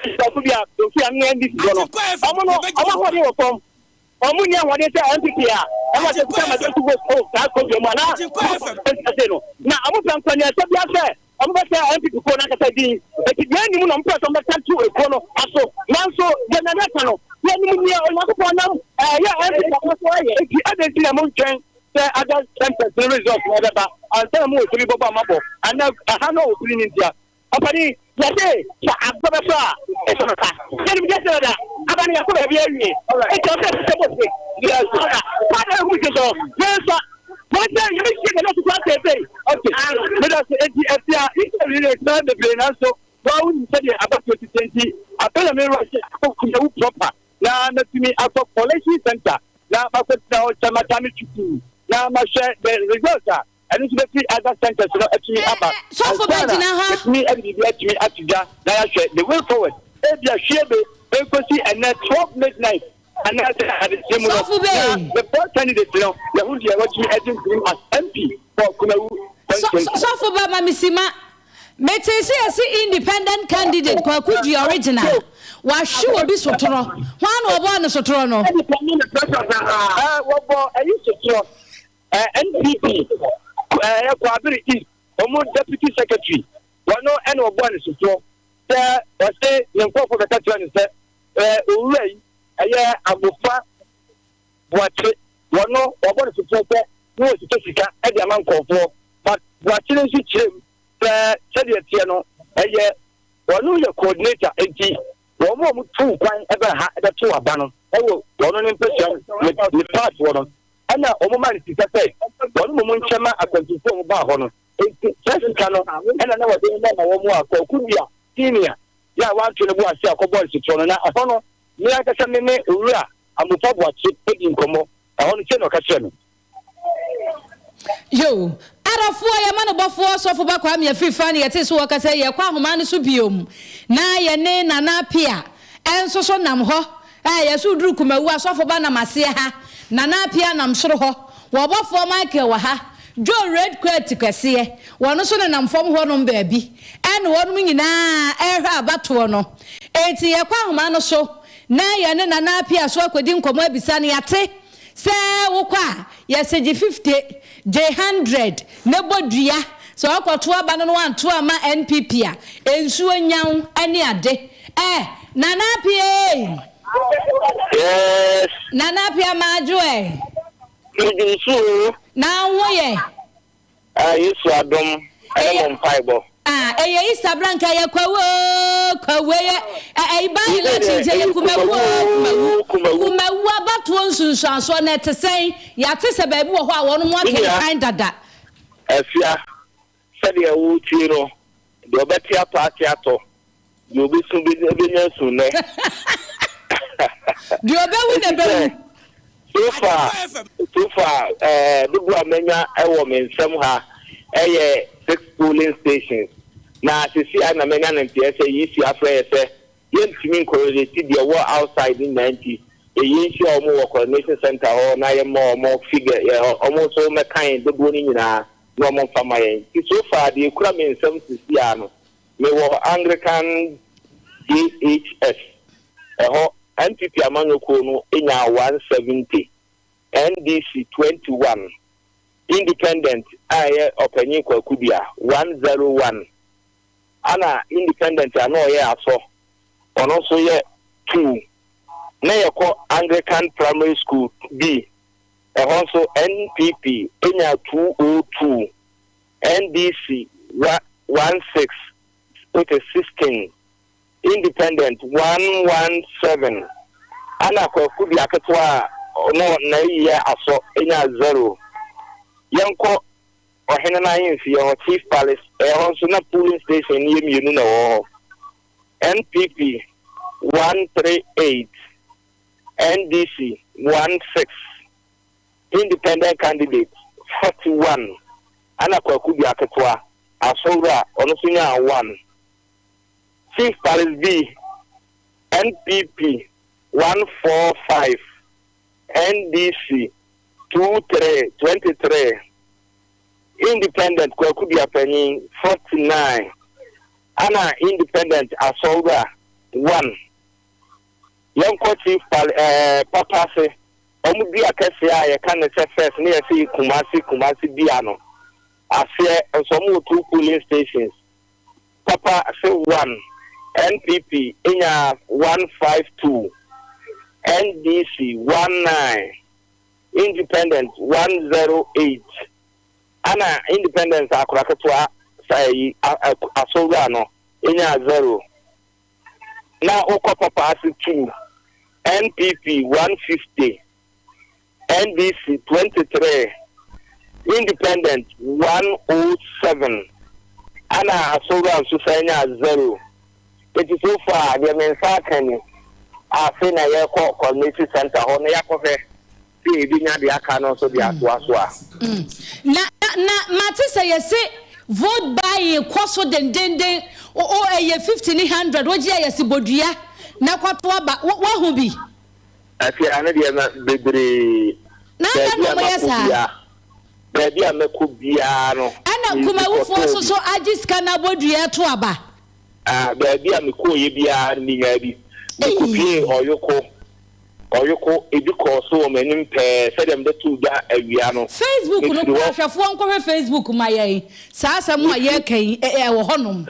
Sɔfo bi a ofi ano ne NDC fo no, wɔn no, wɔn ahoɔden wɔ fam. Wɔn nni ahoɔden sɛ NPP a wɔn a wɔkuta majority vote wɔ saa kodua mu anaa ase no. Na wɔn pɛ nkɔneasa biara sɛ wɔn bɛsɛ NPP kuo no ankasa din. Eti deɛ anim na wɔn pɛ sɛ wɔn bɛka to ekuo no aso. Nanso deɛ Nyame aka no, yɛnim nea Onyankopɔn nam ɛyɛ NPP akoma so ayɛ. Eti adɛn nti na montwɛn sɛ other centers no results no ɛbɛba ansa na mowɔ tumi bɔbɔ a moabɔ anaa ɛha no a wɔpini no ntia? Ɔpanin, yɛse sɛ agorɔ bɛsɔ a, ɛsɔ no sa. Yɛnim deɛ sɛ dada, aba no yɛakɔ baabi awie. Enti ɔsɛ sɛ bɔ se. Ɔda, saa na ɛhu se so, yɛnsɔ. Wɔn sɛ yɛbɛhyia deɛ na ɔtoto aseesei. Ok, meda se. Enti afia, interview no ɛtena bebree nanso woa wonim sɛdeɛ abatoɔ si teɛ nti afei na me rush akɔ Kumawu proper na matumi akɔ collation center na makɔtena hɔ kyɛ matame twukuu na mahwɛ the results a Ɛno nso bɛfiri other centers no atumi aba Sɔfo ansa na bɛgyina ha. yɛatumi de biribi atumi ato dwa na yɛahwɛ the way forward. Ebia hwie be nkosi ɛnnɛ 12 midnight anaasɛ adekyee mu no Sɔfo na be. the four candidates no yɛahu deɛ watumi adi nkunim as MP for Kumawu Sɔ, sɔ, constituency. sɔfo ba ma me sima. Metee sɛ yɛse independent candidate Kwaku Dua original. Wahwe obi sotorɔ. Hwan na ɔbɔɔ no sotorɔ no? Ɛɛ, wɔbɔ ɛyi sotorɔ. NPP ɛyɛ Kwabere East wɔn deputy secretary wɔn ɛna ɔbɔ ne sofoɔ sɛ ɔse ne nkurɔfoɔ bɛka kyerɛ no sɛ owura yi ɛyɛ Amofa Boakye wɔn wɔbɔ ne sofoɔ sɛ ne wɔ sika sika ɛde ama nkurɔfoɔ but Boakye no nso kyerɛ mu sɛ sɛdeɛ teɛ no ɛyɛ wɔn yɛ coordinator nti wɔn a wɔtu kwan ɛbɛ ha ɛbɛto aba no ɛwɔ wɔn ne mpɛsua ne part wɔ no Ɛnna wɔmaa no sika sɛ wɔn mmom nkyɛ mma akwantufo a wɔbaa hɔ no. Enti saa sika no na na wɔde rema ma wɔn a Kwaku Duah Senior yɛ a wanto ne bo ase akɔbɔ nsotorɔ no. Na ɛhɔ no, me ankasa me ne Owura Amofa Boakye dii nkɔmmɔ. Ɛhɔ no, sei na ɔka kyerɛɛ me. Yo, Adɔfoɔ, yɛn amanobɔfoɔ Sɔfo Ba Kwame Afrifa na yɛtee so ɔkasa yi, yɛkɔ ahoma no so biom na yɛne Nana Appiah nso so nam hɔ, eh, yɛso duru Kumawu a Sɔfo Ba nam aseɛ ha, Nana Appiah nam soro hɔ, wɔbɔfoɔ Michael wɔ ha, Joe Red Kwati kɛseɛ, wɔn nso nenam fam hɔnom baabi, ɛna wɔnom nyinaa ɛrehwɛ abatoɔ no. Enti yɛkɔ ahoma no so na yɛne Nana Appiah so akɔdi nkɔmmɔ abisa no, yɛate Sɛ wokɔ a, yɛse gye 50, gye 100 na bɔ dua. Sɛ woakɔto aba no na woanto amma NPP a, nsuo nya wo ne ade. Eh, Nana Appiah ei! Yes. Nana Appiah Madwo eh. Megye nsuo o. Na wo ho yɛ? Ah, Yesu adom ɛne mo mpaebɔ. Ah, ɛyɛ Easter bra nka yɛ kwawu oo, kwawu ɛyɛ ɛyi by election nti ɛyɛ kumawu oo, kumawu. Kumawu abatoɔ nsunsuansoɔ no ɛte sɛn? Yɛate sɛ baabi wɔ hɔ a wɔn mo akenkan dada. Afia, sɛdeɛ woretie no, deɛ ɔbɛte atɔ ate atɔ. Deɛ ɔbɛsu bɛnya su nnɛ. Deɛ ɔbɛwu na ɛbɛwu. So far, so far, eh, dodoɔ a manya wɔ me nsam ha ɛyɛ six polling stations. Na sisi a na manya no nteɛ sɛ EC afrɛ yɛ sɛ yɛntumi ncorrelate deɛ ɛwɔ outside no nyinaa nti yɛnhyia wɔn wɔ coordination center hɔ na yɛmma wɔn figure, wɔn nso mmɛkan dodoɔ no nyinaa na wɔn mfa ma yɛn. Nti so far deɛ ɛkura me nsam sisi a no, Mewɔ Anglican JHS, ɛhɔ NPP amanyɔkuo no nyaa 170, NDC 21, Independent a ɛyɛ Ɔpanyin Kwaku Dua 101, ɛna Independent a na ɔyɛ Asɔ ɔno nso yɛ 2. Na yɛkɔ Anglican Primary School B, ɛhɔ nso NPP nyaa 202. NDC wa 16 which is 16, Independent 117 ɛna Kwaku dua ketewa a ɔno n'ayi yɛ asɔ nyaa zero. Yɛnkɔ ɔhene no ahemfie hɔ, Chief Palace, ɛhɔ nso na polling station no yɛ mmienu na ɛwɔ hɔ. NPP 138, NDC 16. Independent candidate, 41 ɛna Kwaku Dua Ketewa, Asɔwura, ɔno nso nyaa one. Chief Paris B, NPP, 145, NDC, 23, 23, Independent Kwaku Dua Panyin, 49 ɛna Independent Asɔwura. 1. Yɛnkɔ Chief Pal ɛɛ Papa ase, wɔn dua kɛseɛ a yɛka no sɛ first ne yɛse Kumasi Kumasi dua no aseɛ nso wɔn wɔ two polling stations. Papa ase 1, NPP nya 152, NDC 19, Independent 108. Ana Independence akora ketewa saa yi asowura no nyaa 0. Na wokɔ Papa ase 2, NPP 150, NDC 23, Independent 107, ana Asowura nso san nyaa 0. Enti so far deɛ me nsa aka ni, afei na yɛrekɔ Community Centre hɔ na yɛakɔhwɛ sɛ yɛbɛnya deɛ aka no nso de atoa so a. Na na mate sɛ yɛse vote buying kɔ so dendenden, o o ɛyɛ 50 ne 100 wogye a yɛse bɔ dua na kɔto aba, wo woahu bi? Afei ano deɛ na bebree. Na adɛn Baabi na a wɔyɛ makɔ saa? biara, baabi a mɛkɔ biara no, Ɛna Kumawufoɔ mekɔtɔɔ nso bi. so agye sika no abɔ dua to aba. Ah, baabi a mekɔeɛ biara no menyaa bi. Mekɔpuee Ei! Ɔyoko, Ɔyoko, ebi kɔɔ so wɔ m'anim pɛɛ sɛdeɛ mede too dwa awia no. Facebook no Mefiri koraa hɔ, ahwɛfoɔ nkɔhwɛ Facebook ma yɛn. Saa asɛm a mefiri, yɛreka yi, ɛ, ɛwɔ hɔnom.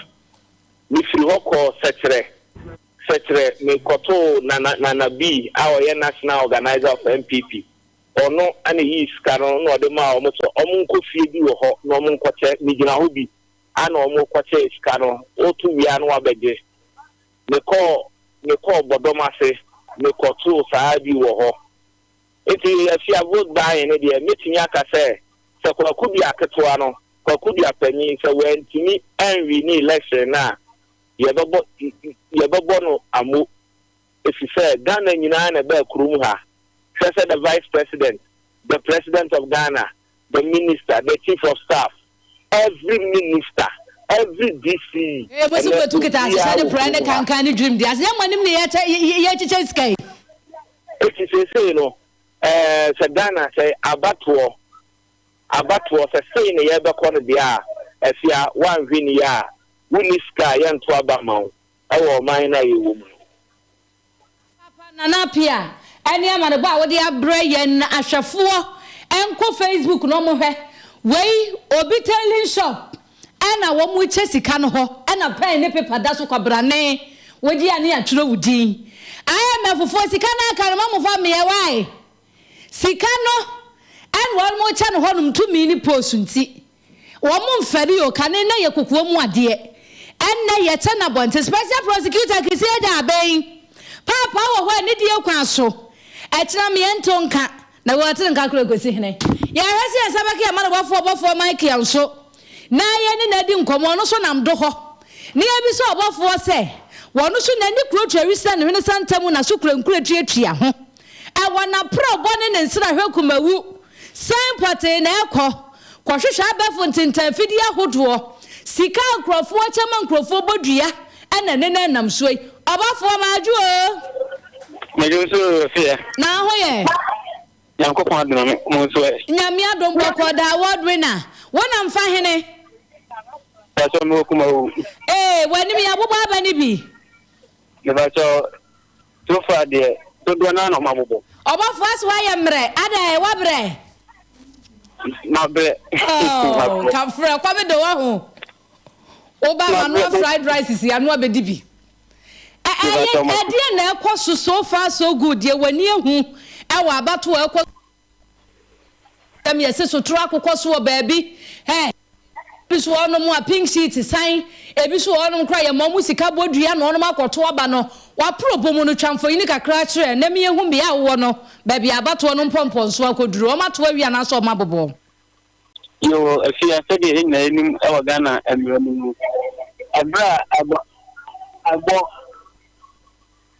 mefiri hɔ kɔɔ Sɛkyerɛ. Sɛkyerɛ, mekɔtoo Nana, Nana B a ɔyɛ National Organiser of NPP. Ɔno na ɛyii sika no na ɔde maa wɔn sɛ wɔnkɔ fie bi wɔ hɔ na wɔnkɔkyɛ. Megyina hɔ bi a na wɔkɔkyɛɛ sika no. Woto wie a na woabɛgye. Mekɔɔ, mekɔɔ Bɔdɔm ase, mekɔtoo saa bi wɔ hɔ. Enti afia vote buying no deɛ, mɛtumi aka sɛ, sɛ Kwaku Dua ketewa no, Kwaku Dua panin, sɛ wantumi anwini election no a, yɛbɛbɔ yɛbɛbɔ no amo efisɛ Ghana nyinaa na ɛbaa kurom ha. Hwɛ sɛ the vice president, the president of Ghana, the minister, the chief of staff, every minister, every DC, Ee, mo se ɛnɛ moatu kita obiara ahyehyɛ ne wɔ prɛ ne kurom ha. kankan ne dwirim de ase. Yɛn mo anim ne yɛkyɛ yɛkyekyɛ sika yi. Eti seesei no, ɛɛ sɛ Ghana sɛ abatoɔ abatoɔ sɛ sei na yɛbɛkɔ no deɛ a, afia woanhwɛ ni a, wonni sika a yɛnto aba mma wo wɔ ɔman no a yɛwɔ mu no. Papa Nana Appiah ɛne amanebɔ a wode abrɛ yɛn ahwɛfoɔ nkɔ Facebook na wɔn hwɛ wei obi tailing shop ɛna wɔn kyɛ sika no hɔ ɛna pɛn ne paper da so kwabrane wogye a ne yɛatwerɛ wo din IMF foɔ sika no aka no ma mo fa mmeɛ why sika no ɛna wɔn kyɛ no hɔnom tumi ne post nti Wɔn mfɛre o, kane na yɛ kokoa mu adeɛ, ɛnnɛ yɛkyɛ no abɔnten. Special Prosecutor Kissi Agya Aben, Paapaa wɔ hɔ a anidie kwan so, ɛkyena meɛ nto nka, na wɔte nka koraa kɔsi hene. Yɛhwɛ sɛ yɛn nsa bɛka yɛn amanebɔfoɔ ɔbɔfoɔ Michael nso na yɛne no adi nkɔmmɔ, ɔno nso nam do hɔ. Na yɛbisa ɔbɔfoɔ sɛ, wɔno nso n'ani kuro tua wisa ne hwene santa mu n'aso kura nkura tuatua ho, ɛwɔ n'aprɛbɔ ne ne nsrahwɛ kumawu Sɛn pɔtee na ɛkɔ? Kɔhwehwɛ abɛɛfo ntentan afidie ahodoɔ, sika a nkurɔfoɔ kyɛ ma nkurɔfoɔ bɔ dua ɛna ne nan nam soɔ yi. Ɔbɔfoɔ madwo oo. Medwo nso oo Afia. Na ho yɛ? Nyankopɔn adom me, mo nso ɛ? Nyame adom bɔkɔɔ daa award winner. Wo nam fa hene? Pakyɛ mewɔ Kumawu. Ee w'anim yɛabobɔ aba no bi. Mepakyɛ so far deɛ dodoɔ naa na ɔmo abobɔ. Ɔbɔfoɔ ase woayɛ mmerɛ adɛn woabrɛ. Mabrɛ. Oh kafrɛ kwame de wahu woba ma noa fried rice si ano abɛdi bi. Ɛyɛ ɛdeɛ na ɛkɔ so so far so good deɛ w'ani ahu ɛwɔ abatoɔ ɛkɔ sɛm yɛse sotoro akokɔ so wɔ baabi ɛ. Ebi nso wɔ hɔnom a pink sheet san, ebi nso wɔ hɔnom koraa yɛma wɔn sika bɔ dua na wɔnom akɔto aba no. W'aprɔbɔ mu no, twa mfonini kakra kyerɛ na mi ehu bea a wowɔ no, baabi a abatoɔ no mpɔmpɔnso akɔduru. Wɔn ato awie anaasɛ wɔn abobɔ? Yoo, Afia, sɛdeɛ yɛn nyinaa yɛnim wɔ Ghana mmara mu no, ɛberɛ a ɛbɔ ɛbɔ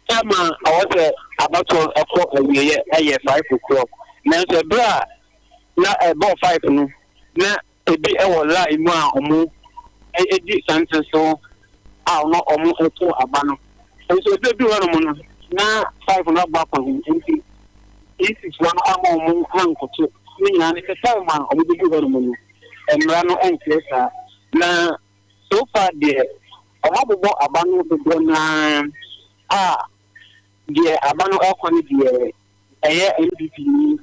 time a ɛwɔ sɛ abatoɔ kɔ awieɛ yɛ 5 o'clock, nanso ɛberɛ a na ɛbɔɔ 5 no, na ebi wɔ line mu a wɔn di santen so a na wɔn to aba no. Nso ebi edu hɔnom no, na 5 no abɔ akɔ ho nti EC foɔ no ama wɔn ankɔto. Ne nyinaa ne sɛ time a wɔn bɛdu hɔnom no, mmara no nkyerɛ saa. Na so far deɛ, wɔn abobɔ aba no dodoɔ naa. A deɛ aba no ɛkɔ no deɛ ɛyɛ NPP ni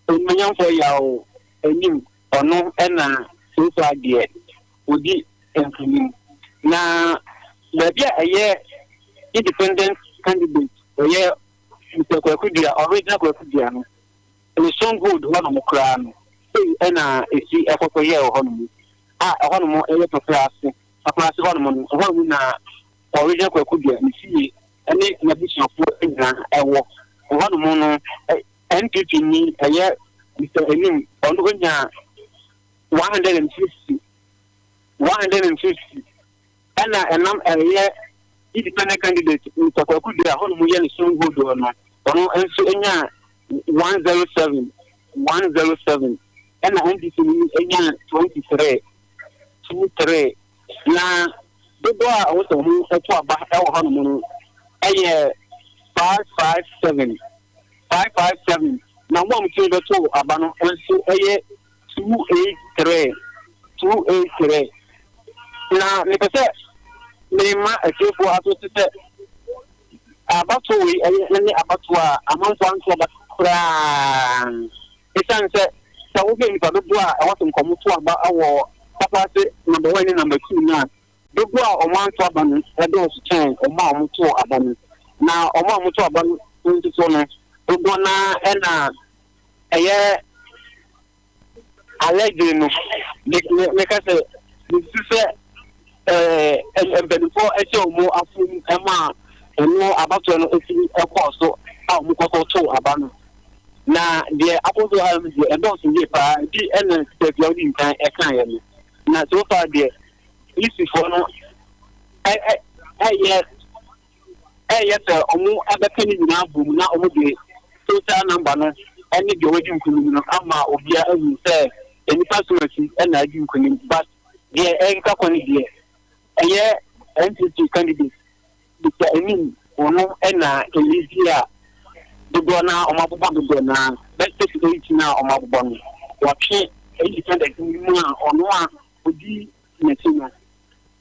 Onimuonyamfoɔ Yaw anim ɔno na so far deɛ ɔdi nkunim. Na baabi a ɛyɛ independent candidate ɔyɛ Mister Kwaku Dua, original Kwaku Dua no, ne stronghold hɔnom koraa no, sei na ɛsi ɛkɔkɔ yɛɛ wɔ hɔnom a ɛhɔnom ɛyɛ Paprase, Paprase hɔnom no, ɛhɔnom na original Kwaku Dua ne fie ne n'abusuafoɔ nyinaa ɛwɔ. Ɛhɔnom no, NPP ni ɛyɛ Mister Anim, ɔno ɔnyaa 150, 150 ɛna ɛnam ɛyɛ independent candidate Mister Kwaku Duah hɔnom yɛ ne stronghold hɔ no, ɔno nso nyaa 107, 107, ɛna NDC no nyaa 23, 23, na dodoɔ a ɛwɔ sɛ wɔn to aba wɔ hɔnom no yɛ 557, 557, na wɔn a wɔtumi bɛto aba no nso yɛ 283, 283. Na mepɛ sɛ mema atiefoɔ aso te sɛ abatoɔ wei ɛyɛ ne abatoɔ a amanfoɔ anto aba koraa. Ɛsiane sɛ sɛ wohwɛ nnipa dodoɔ a ɛwɔ sɛ nkɔmɔ to aba wɔ papa ase number one ne number two no a, dodoɔ a wɔn anto aba no ɛdɔɔso kyɛn wɔn a wɔto aba no. Na wɔn a wɔto aba no nso so no, dodoɔ no ara ɛna ɛyɛ allegedly no, me me meka sɛ mesusu sɛ ɛɛ mpanimfoɔ hyɛ wɔn afom ma ɛno abatoɔ no ɛtumi ɛkɔɔ so a wɔn kɔkɔ too aba no. Na deɛ akɔ so ha no deɛ ɛdɔɔso yie paa bi ɛna sɛ bia wodi nkan ɛkaeɛ no. Na so far deɛ polisifoɔ no ɛ ɛ ɛyɛ ɛyɛ sɛ wɔbɛka ne nyinaa abom na wɔde total number no ne deɛ wadi nkunim no ama obiara ahu sɛ nnipa so asi na adi nkunim. But deɛ ɛkeka kɔ no deɛ, ɛyɛ NPP candidate Mister Anim, ɔno na ɛlidi a dodoɔ no ara wɔabobɔ dodoɔ no ara, bɛyɛ 38 no a wɔabobɔ no, wɔatwe independent no mu a ɔno a ɔdi n'akyi no.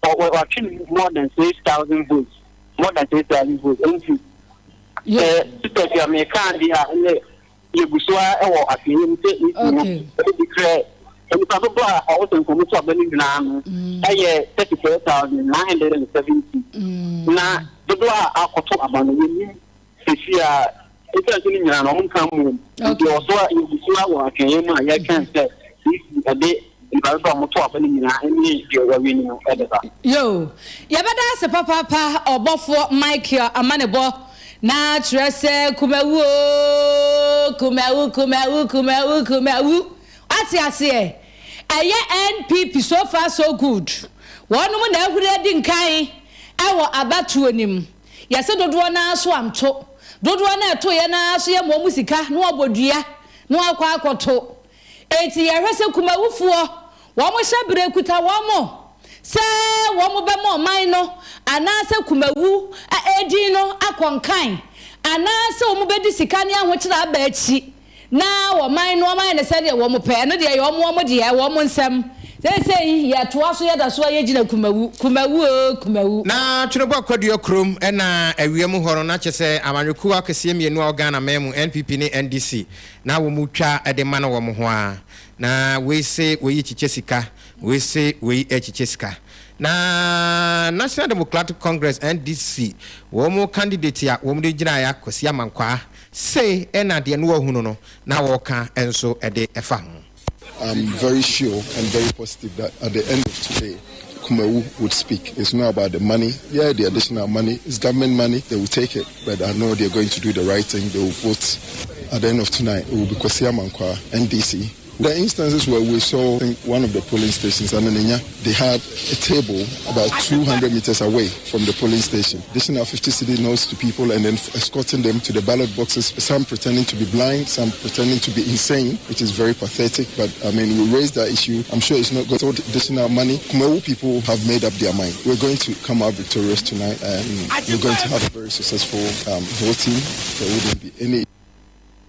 Watwe ne mu more than 6,000 votes, more than 6,000 votes. Nti sɛ Sister Afia meka adeɛ a ɛnɛ yɛgu so ara wɔ afei mu sɛ esi no ɛde kyerɛ nnipa dodoɔ a ɔwɔ sɛ nkɔmɔ to aba no nyinaa no ɛyɛ 34,970 na dodoɔ a akɔto aba no yɛnim sɛsi a ɛsiane sɛ ne nyinaa no ɔmo nka mmom nti ɔwɔ so a yɛgu so ara wɔ atwɛnyɛ mu a yɛtwɛn sɛ esi ɛde nnipa dodoɔ a wɔto aba no nyinaa ne deɛ wɔawie no ɛbɛba. Yoo, yɛbɛda ase papaapa ɔbɔfoɔ Michael Amanebɔ na kyerɛ sɛ Kumawu oo, Kumawu, Kumawu, Kumawu, Kumawu. Wate aseɛ? Ɛyɛ NPP so far so good. Wɔnom na ahuri adi nkan ɛwɔ abatoɔ no mu. Yɛse dodoɔ no ara so anto. Dodoɔ no a ɛtoeɛ no ara so yɛma wɔn sika na wɔabɔ dua na wɔakɔ akɔto. Enti yɛhwɛ sɛ kumawufoɔ, wɔn hyɛberɛ kuta wɔn sɛ wɔn bɛma ɔman no anaasɛ kumawu edin no akɔ nkan anaasɛ wɔn bɛdi sika ne ahokyerɛ aba akyi na ɔman no wɔayɛ no sɛdeɛ wɔn pɛ. Ɛno deɛ ɛyɛ wɔn wɔn deɛ, ɛwɔ wɔn nsam. Seesei yɛtoa so, yɛda so ara yɛgyina kumawu, kumawu oo, kumawu. Na Tweneboa Kwadua kurom na awia mu hɔ no na kyerɛ sɛ amanyɔkuo akɛseɛ mmienu a ɛwɔ Ghana man mu, NPP ne NDC, na wɔn twa de ma no wɔn ho ara. Na wei se wei rekyekyɛ sika, wei se wei rekyekyɛ sika. Na National Democratic Congress, NDC, wɔn candidate a wɔn de gyinaeɛ, Kwasi Amankwaa, sei na deɛ na wahunu no na ɔreka nso de fa ho. I'm very sure and very positive that at the end of today, Kumawu would speak. It's not about the money. Yeah, the additional money is government money. They will take it. But I know they're going to do the right thing. They will vote. At the end of tonight, it will be Kwesi Amankwa, NDC. The instances where we saw one of the polling stations, Ananinya, they had a table about 200 meters away from the polling station, dishing out 50 cedi notes to people and then escorting them to the ballot boxes, some pretending to be blind, some pretending to be insane, which is very pathetic. But I mean, we raised that issue. I'm sure it's not going to dishing out money. Kumawu people have made up their mind. We're going to come out victorious tonight and we're going to have a very successful um, voting. There wouldn't be any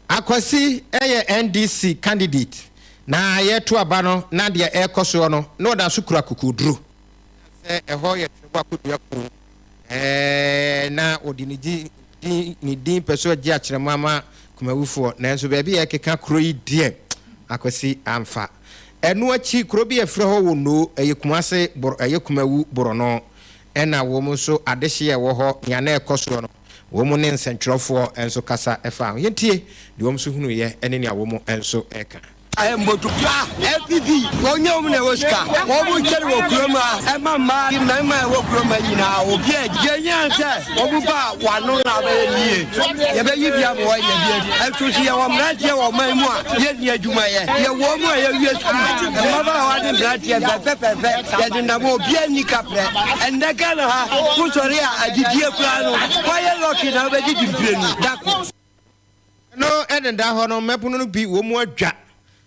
Akwasi yɛ NDC candidate na yɛreto aba no na deɛ ɛrekɔ soɔ no na ɔda so kura kokoduro. Sɛ ɛhɔ yɛ Tweneboa Kodua kurom. Ɛɛ, na ɔde ne din, din, ne din pɛ sɛ ɔgye akyerɛma ama Kumawufoɔ, nanso baabi a ɛkeka kuro yi deɛ, Akwasi amfa. Ɛno akyi, kuro bi a ɛfrɛ hɔ Wonoo, ɛyɛ Kumase bor, ɛyɛ Kumawu borɔno, ɛna wɔn nso adehyeɛ a ɛwɔ hɔ, nea na ɛkɔ soɔ no, wɔn ne nsɛntwerɛfoɔ nso kasa faa ho. Yɛntie deɛ wɔn nso hunuiɛ ne nea wɔn nso reka. Mbotu pa NPP wɔn nyɛ wɔn na ɛwɔ sika wɔn mo nkyɛn wɔ kurom ha ɛma mmaa mmarima ɛwɔ kurom ha nyinaa obi a deɛ nyɛ sɛ wɔn ba wano na abɛyɛ nie yɛbɛyi bi ama wɔn yɛ bi adi ɛnso so yɛwɔ mmeranteɛ wɔ ɔman mu a yɛnni adwuma yɛ yɛwɔ mu a yɛwie sukuu mmabaawa ne mmeranteɛ fɛfɛfɛfɛ yɛde nam obi ani kaprɛ ɛnnɛ Ghana ha wosɔre a adidie koraa no wɔayɛ lɔki na wobɛdidi mprenu dako. Ɛno ɛdeda hɔ no, mmabunu no bi, wɔn adwa.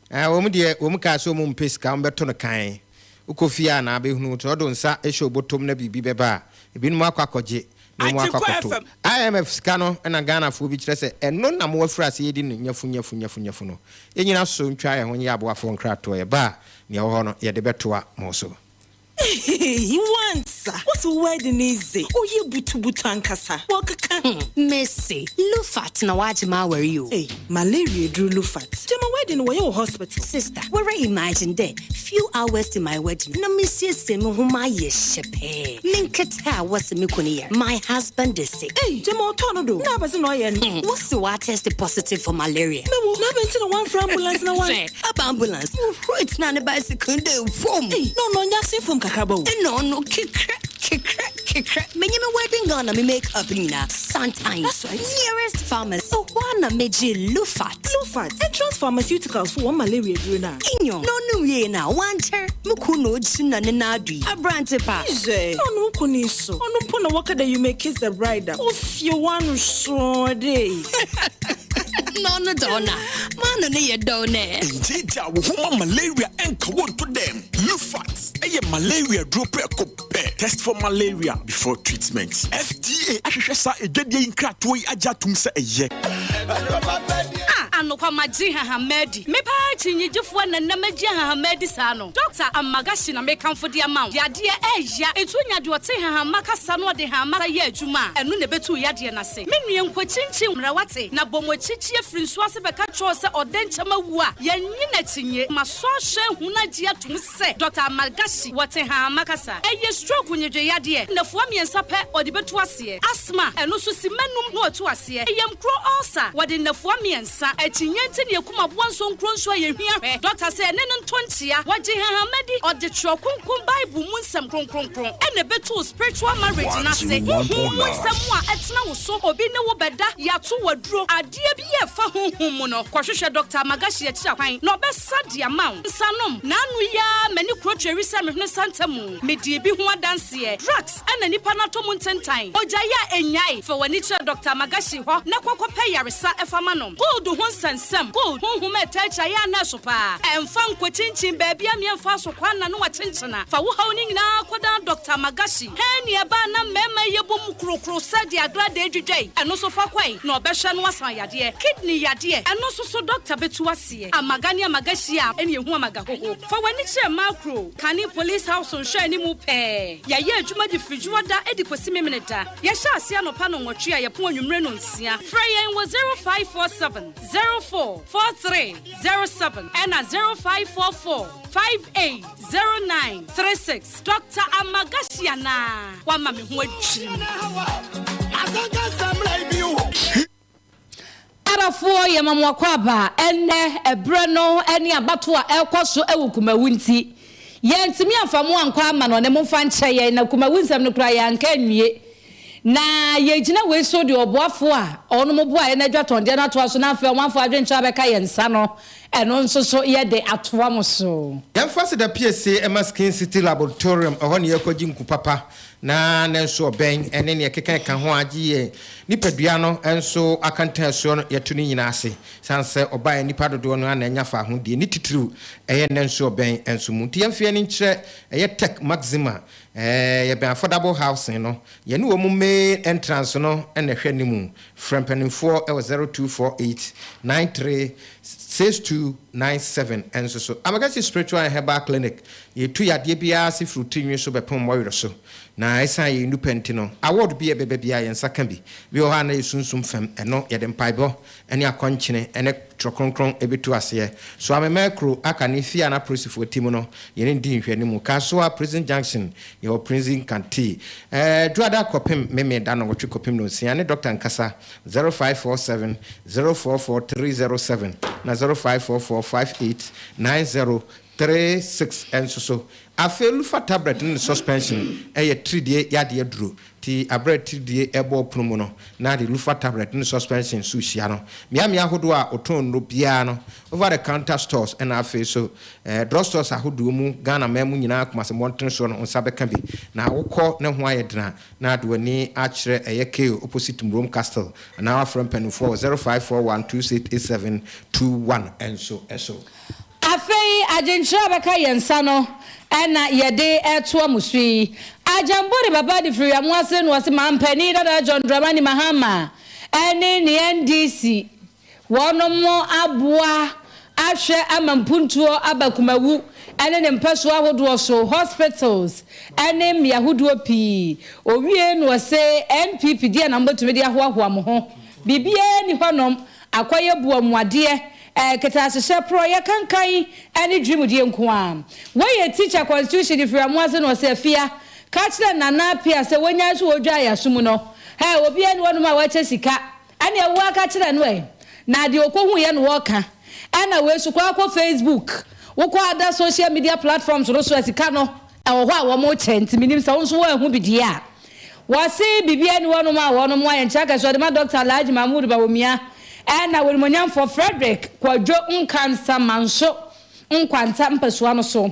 Ɛɛ, wɔn deɛ, wɔn kaa sɛ wɔn mpɛ sika, wɔn bɛto no kan. Wokɔ fie a na abɛhunu, sɛ wɔde wo nsa hyɛ wo bɔtɔm na biribi bɛba a, ebinom akɔ akɔgye na wɔn akɔ akɔto. IMF sika no na Ghanafoɔ bi kyerɛ sɛ ɛno na mo afiri aseɛ redi no nyafu nyafu nyafu nyafu no. Yɛn nyina so ntwa yɛn ho nyɛ aboafoɔ nkratoɔ, yɛba a, nea ɛwɔ hɔ no, yɛde bɛtoa mo so. Ehehehe wansa wose wo wedding yi dze ɔyɛ butubutu ankasa wɔkeka ho. Mese Lufat na wagye m'awar yi o. Ei malaria eduru Lufat. Gyama wedding no wɔyɛ wɔ hospital. Sister, woara imagine dɛ few hours to my wedding na mesiesie me ho mayɛ hyɛpɛɛ, me nketse a wɔse me kun yar, my husband is sick. Ei gyama ɔtɔɔ no do na abɛdze na ɔyɛ no. Wose ɔatest positive for malaria. Mewo, na abɛn ntsi na wɔammfrɛ ambulance na wɔan. Hwɛ, Aba ambulance mu huro tena ne bicycle dɛ vroom. Ei na ɔno ɔnyɛ ase fam kakraba o. Nna ɔno kekrɛ kekrɛ kekrɛ menye me wedding gown na me make up nyina santan. That's right. Nearest pharmacy hɔ a na megyee Lufat. Lufat, Entrance Pharmaceuticals fo wɔn malaria aduro no a. Nyew, na ɔnom wiei no a ɔannkyɛr mo kun na ogyina ne nan do yi, aberantse pa. Hwɛ, na ɔno wo kun yi so, ɔno mpo na wɔka dɛ you may kiss the bride a, ofie w'ano srɔɔ dɛ. Na ɔno dze ɔno a, m'ano no yɛ dɛw nɛ. Ngyeegyaa wo ho ma malaria nka wo nto dɛm. Lufat yɛ malaria duro prɛko pɛ. Test for malaria before treatment. FDA ahwehwɛ saa adwadie yi nkratoɔ yi agye atom sɛ ɛyɛ. Ah, anokwa magye nhahamma adi. Me paa akyinnyegyefoɔ na nnɛ magye nhahamma adi saa no. Dɔkta Amagashi na mekamfo de ama wo. Yadeɛ ɛɛya, nti wonya deɛ ɔte nhahamma kasa na ɔde nhahamma yɛ adwuma a, ɛno na ɛbɛtu wo yadeɛ no ase. Me nua nkɔkyinkyin mmra wate, na bɔ mo akyikyi afiri nsuo ase bɛka kyerɛ wo sɛ ɔdɛnkyɛm awu a, yɛnnye no akyinnye. Masɔ ahwɛ ahu na agye atom sɛ Dɔkta Amargashi wɔ Tehama kasa. Ɛyɛ stroke nnwedwe yadeɛ, nnafua mmiɛnsa pɛ ɔde bɛtu aseɛ. Asthma, ɛno nso simma num na watu aseɛ. Yamkuro ulcer, wɔde nnafua mmiɛnsa. Akyinnye nti na yɛkum aboa nsonkuro nso a yɛhwia hwɛ. Dɔkta sɛ yɛne no nto nkyea. Wɔgye nhahama di. Ɔde Twerɛ Kronkron Bible mu nsɛm kronkronkron na ɛbɛtu wo spiritual marriage no ase. Honhom mu nsɛm a ɛtena wo so, obi ne wo bɛda, yɛato wo aduro, adeɛ bi a ɛfa honhom mu no, kɔhwehwɛ Dɔkta Amagashi akyiri akwan na ɔbɛsa de ama wo. Nsanom, N'ano yi ara m'ani kuro tweri sɛ me hwene santa mu. Medii bi ho adanseɛ. Drugs na nipa no atɔ mu ntentan. Ogyae a ɛnnyae. Fa w'ani kyerɛ Dɔkta Amagashi hɔ na kɔ kɔpɛ yaresa fa ma no. Gold ho nsɛnsɛm, Gold, honhom a ɛtaa akyi ayɛ a na ɛso paa. Ɛmfa nkɔkyinkyin baabi a meɛmfa so kwan na ne wakyenkyena. Fa wo haw no nyinaa kɔdan Dɔkta Magashi. Hɛn nea ɛbaa na mmarima yi yɛbɔ mu krokro sɛ deɛ agradaa dwidwa yi, ɛno nso fa kɔe na ɔbɛhwɛ na wasan yadeɛ. Kidney yadeɛ, ɛno nso so dɔkta bɛtu aseɛ. Amaga ne amaga hyia a, ɛne ɛhu amaga hoho. Fa w'ani kyerɛ Makro, kane Police House nhwɛanimu pɛɛ. Yɛayɛ adwuma de firi Dwoada de kɔsi Memeneda. Yɛhyɛ aseɛ anɔpa nnɔnwɔtwe a yɛpɔn anwummere nnɔnsia. Frɛ yɛn wɔ 0547 04 43 07 ɛna 0544 58 09 36. Doctor Amagashi anaa? Wama me ho adwiri me. Arafoɔ yɛma mo akwaaba ɛnnɛ ɛberɛ no ne abatoɔ a ɛrekɔ so wɔ Kumawu nti yɛntumi amfa mo ankɔ amanɔne momfa nkyɛ yɛn na Kumawu nsɛm no koraa yɛanka anwie na yɛgyina wei so de ɔboafoɔ a ɔnom boa yɛn adwatɔndeɛ no atoa so na afei ɔmanfoɔ adwenkyerɛ abɛka yɛn nsa no ɛno nso so yɛde atoa mo so. Yɛmfa aseda piesie mma Skin City Laboratorium, ɛhɔ na yɛkɔgye nku papa na ne nso ɔbɛn ne nea ɛkeka ɛka ho a agye yɛn nipadua no nso akantan soɔ no yɛto ne nyinaa ase. Sane sɛ ɔbaeɛ nnipa dodoɔ no ara na anya fawohodie ne titiriw ɛyɛ nnɛ nso ɔbɛn nso mu nti yɛmfa yɛn ani nkyerɛ ɛyɛ Tech Maxima. Ɛɛ, yɛbɛn Affordable Housing no. Yɛne wɔn main entrance no na ɛhwɛ anim. Frɛ mpanimfoɔ wɔ 0248 93 6297 nso so. Amagasi Spiritual and Herbal Clinic, yɛtu yadeɛ biara ase firi wo tirinwi so bɛpem mmɔwerɛ so. Na ɛsiane yɛn nnupɛ nti no, award bi a ɛbɛba biara yɛn nsa ka bi. Bi wɔ hɔ a na yɛ sunsum fam, ɛno yɛde mpaebɔ ne akɔnkyene ne Twerɛ Kronkron bɛtu aseɛ. Soamemɛ kuro aka ne fie a na apolisifoɔ te mu no, yɛne no di nhwɛanimu. Kasoa Prison Junction, yɛwɔ Prison Canteen. Dwoada kɔpem Memeneda nnɔnwɔtwe kɔpem nnɔnsia ne Dɔkta Nkasa, 0547 044 307 na 0544 58 90 36 nso so. Afei Lufa tablet ne ne suspension yɛ tiridie yadeɛ aduro. Nti aberɛ a tiridie rebɔ wo pono mu no, na de Lufa tablet ne suspension nso rehyia no. Mmeammea ahodoɔ a wɔtɔn nnuro biara no, over the counter stores ɛna afei nso drug stores ahodoɔ mu Ghana man mu nyinaa Kumasi mmɔntene soɔ no, wo nsa bɛka bi. Na wokɔ na ho ayɛ den a, na de w'ani akyerɛ ɛyɛ Kale opposite Murom Castle anaa woafrɛ mpanimfoɔ wɔ 0541 2687 21 nso so. Afei adwenkyerɛ a ɛbɛka yɛn nsa no na yɛde retoa mo so yi. Agyambo de baba de firi Wiamoase na ɔse Mampanin dada John Dramani Mahama ne ne NDC wɔnom aboa ahwɛ ama mpuntuo aba Kumawu ne ne mpɛsoa ahodoɔ so, hospitals ne mmea ahodoɔ pii. Owie na ɔse NPP deɛ na mobɛtumi de ahoahoa mo ho? Biribiara nni hɔnom, akɔyɛ buamuadeɛ Kɛtɛasehyɛ, porɔeɛ, kankan ne dwirimdie nko ara. Wei yɛ teacher constitution de firi Amoase na ɔsɛ Afia ka kyerɛ Nana Appiah sɛ wɔnyae so wɔdwa ayaso mu no. Hɛɛ obiara nni hɔnom a wakyɛ sika. Ɛneɛ wo ara ka kyerɛ no ɛ. Na deɛ ɔkɔhuiɛ na ɔreka. Ɛna wei nso kɔ akɔ Facebook, wokɔ other social media platforms no so a sika no ɛwɔ hɔ a wɔkyɛ nti menim sɛ wo nso woanhu bi deɛ a. Wɔse biribiara nni hɔnom a wɔnom ayɛ nkyerɛ akɛse ɔde ma Dɔkta Alhaji Mahmood Bawumia ɛna Onimuonyamfoɔ Frederick Kwadwo Nkansah Manso Nkwanta mpasua no so.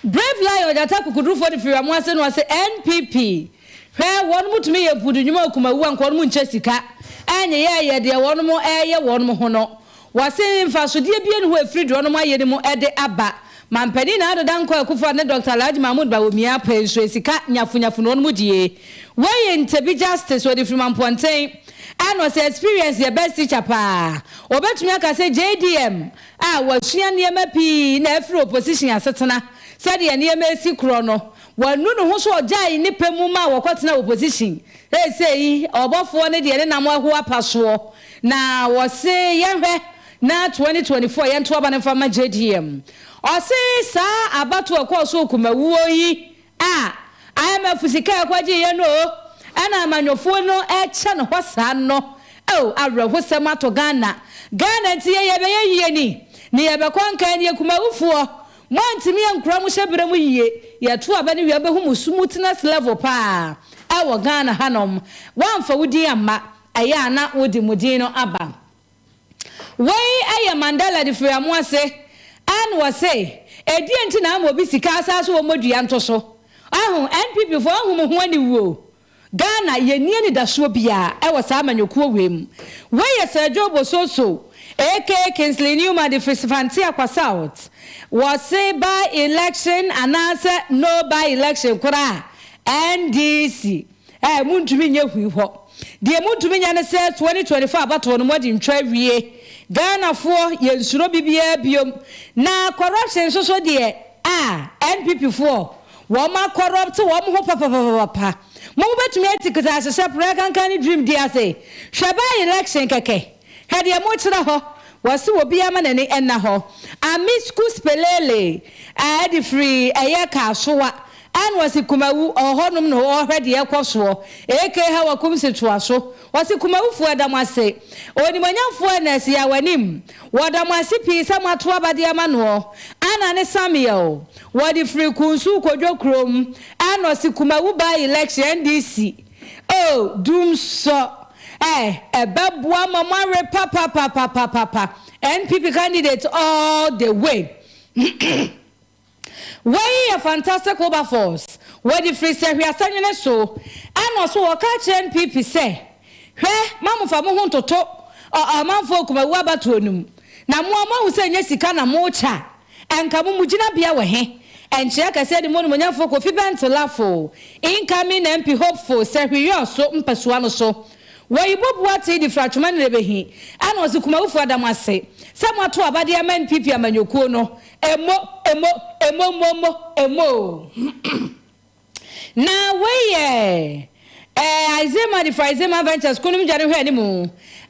Brave Lion Gyata akokodurufoɔ de firi Amoase no ɔse NPP hwɛ wɔnom tumi yɛ mpudu nnwuma wɔ Kumawu a nka wɔnom nkyɛ sika ɛnyeyɛɛyɛ deɛ wɔnom ɛɛyɛ wɔnom ho no. Wɔse mfasodeɛ bia nni hɔ a ɛfiri deɛ wɔnom ayɛ no mu de aba. Mampanin Nana Addo Dankwa Akufo-Addo ne Dɔkta Alhaji Mahmood Bawumia pɛ nso sika nyafunyafu na wɔnom die. Wei yɛ Ntabi Justice ɔde firi Mampɔnten ɛna ɔsɛ experience yɛ best teacher paa. Ɔbɛtumi aka sɛ JDM a wasua nneɛma pii na afiri opposition asetena sɛdeɛ nneɛma ɛsi korɔ no wanu ne ho so ɔgyae ne pɛ mu ma wɔkɔtena opposition. Seesei ɔbɔfoɔ no deɛ ne nam ɛho apa soɔ Na wɔse yɛnhwɛ na 2024 yɛnto aba no mfa mma JDM. Ɔse saa abatoɔ a ɛkɔɔ so wɔ Kumawuo yi a IMF sika a ɛkɔgyeeɛ no o, ɛna amanyɔfoɔ no ɛkyɛ no hɔ saa no oh, awerɛhosɛm ato Ghana. Ghana nti yɛ yɛbɛyɛ yie ni, ne yɛbɛkɔ nkan nie Kumawufoɔ moantumi ankura mo hyɛberɛ mu yie, yɛto aba no wie a wobɛhu mo smoothness level paa ɛwɔ Ghana hanom, woamfa wo din amma Ɛyɛ a na wode mo din no aba. Wei yɛ Mandela de firi Amoase a na ɔse ɛdeɛn nti na ama obi sika asaa so wɔmmɔ dua nto so. Wahu, NPP foɔ ahu mo ho aniwuo. Ghana yɛnni anidasoɔ biara wɔ saa amanyɔkuo wei mu. Wei yɛ Sir Joe Bososo aka Kingsley Newman de firi Sefante Akwa South. Wɔse by election anaasɛ no by election koraa a, NDC. Ɛɛ, montumi nyɛ hui hɔ. Deɛ montumi nyɛ ne sɛ 2024 abatoɔ no moadi ntwa awie. Ghanafoɔ, yɛnsuro bibiara biom. Na corruption nso so deɛ, ah, NPP foɔ, wɔn a corrupt wɔn ho papapapapa. Mo mobɛtumi ati ktaahyehyɛ, prɛ kankan ne dream di ase. Hwɛ by election kɛkɛ. Hwɛ deɛ mokyerɛ hɔ. Wɔse obiara ma n'ani nna hɔ. Amisku Spelele de firi ɛyɛ Kasoa ɛna ɔse Kumawu ɔwɔ hɔ nom na ɔhwɛ deɛ ɛkɔ soɔ. AK Hawa Kumsi toa so. Ɔse Kumawufoɔ ɛda mo ase. Onimuonyamfoɔ Ernest Yaw Anim wɔda mo ase pii sɛ moato aba de ama noɔ. Anna ne Samuel wɔde firi Kunsu Kodwo kurom ɛna ɔse Kumawu by election NDC Oh dum sɔ eh ɛbɛboa ma moawe papapapapapa NPP candidate all the way Wei yɛ fantastic Wilberforce wɔde firi Sɛhwi Asɛnwene so ɛna ɔso wɔka kyerɛ NPP sɛ hwɛ ma mofa mo ho ntoto ɔ ɔmanfoɔ Kumawu abatoɔ no mu na moa moahu sɛ ɛnyɛ sika na mokyɛ a Ɛnka mo mo gyinabea wɔ he? Nkyea kɛseɛ de mo Onimuonyamfoɔ Kofi Bentolafo, incoming MP hopeful Sehwi Yɔso mpasua no so. Wɔ Ibo Boateng de firi Atwoma ne Rebehi ɛna ɔse Kumawufoɔ da mo ase sɛ mo ato aba de ama NPP amanyɔkuo no. Emo, emo, emo mo mo, emo. Na wei yɛ eh, Isaiah de firi Isaiah Ventures kunom dwa no hwɛ anim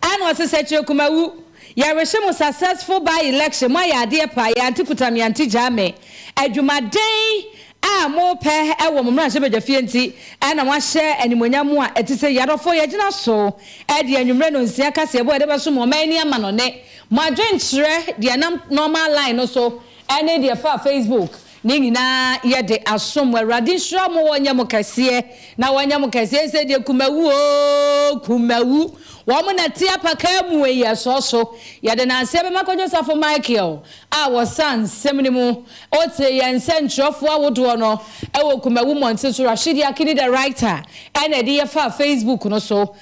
ɛna ɔse Sɛkyerɛ Kumawu yɛrehyɛ mo successful by election. Mo ayɛ adeɛ pa. Yɛ ante kuta me ante gyaa me adwumaden a mopɛ ɛwɔ mo mmarahyɛ fie nti ɛna moahyɛ animonyam a ɛte sɛ yɛadɔfo yɛgyina so ɛde anwummerɛ no 6 kaseɛ bɔ yɛde bɛso mo ɔman ani ama no ne mo adwenkyerɛ deɛ nam normal line no so ɛne deɛ fa Facebook ne nyinaa yɛde asom. Awurade nhyira mo, wɔnyɛ mo kɛseɛ na wɔnyɛ mo kɛseɛ sɛ deɛ Kumawu o Kumawu wɔn na te apaka mu yi ɛsɔ so. Yɛde nanseɛ bɛma Kwadwo Safo Michael a wɔsa nsɛm no mu ɔte yɛn nsɛntwerɛfoɔ ahodoɔ no ɛwɔ Kumawu mmɔnten so. Rashidi Akini the writer ɛna ɛde yɛfa Facebook no so.